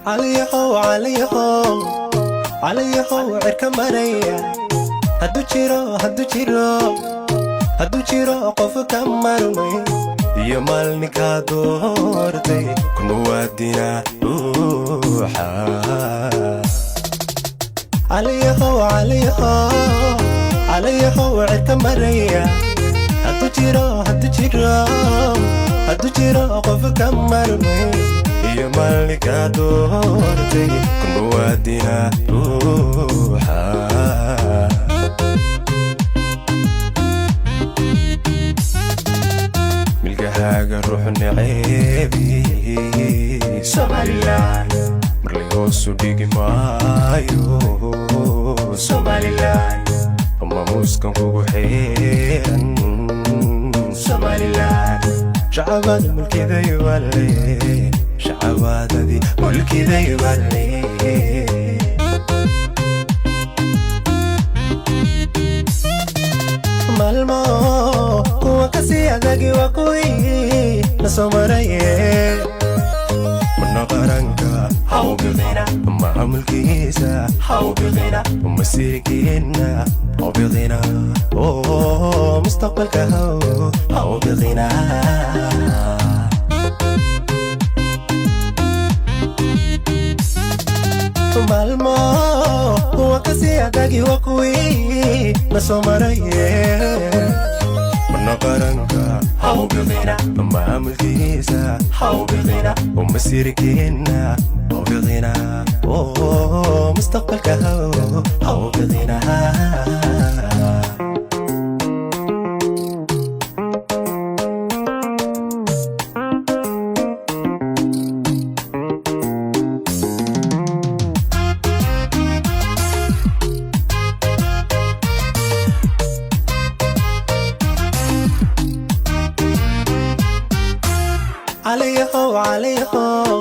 Caliyahow, caliyahow, caliyahow, cirka maraya, hadduu jiro, hadduu jiro, hadduu jiro qof ka marmay iyo maalninkaa doortay ku muwaadina ruuxa. Caliyahow, caliyahow, caliyahow, cirka maraya, hadduu jiro, hadduu jiro, hadduu jiro qof ka marmay iyo maalinkaa doortay ku muwaadina ruuxa. Milgahaaga ruux neceebi Somalilan marlay hoosu dhigi maayo. Somalilan maamuuskan kugu xeeran. Somalilan shacabaad mulkiday wale, shacabaadadi mulkiday wale. Maalmo kuwa kasii adagi waa kuwii na soo maraye. Mana qaranka hawbiqina, maamulkiisa hawbiqina, masiirkiina hawbiqina, oo mustaqbalka haw hawbiqina. Maalmo kuwa kasii adagi waa kuwii na soo maraye. Mana qaranka hawbiqina, maamulkiisa hawbiqina, masiirkiina hawbiqina, oo mustaqbalka haw hawbiqina. Caliyahow, caliyahow,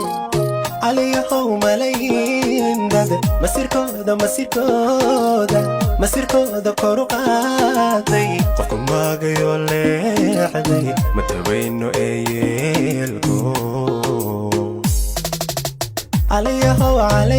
caliyahow, malayin dad masirkooda, masirkooda, masirkooda koru qaaday, qofku maagayo leexday ma tabayno ee yeelko. Caliyahow.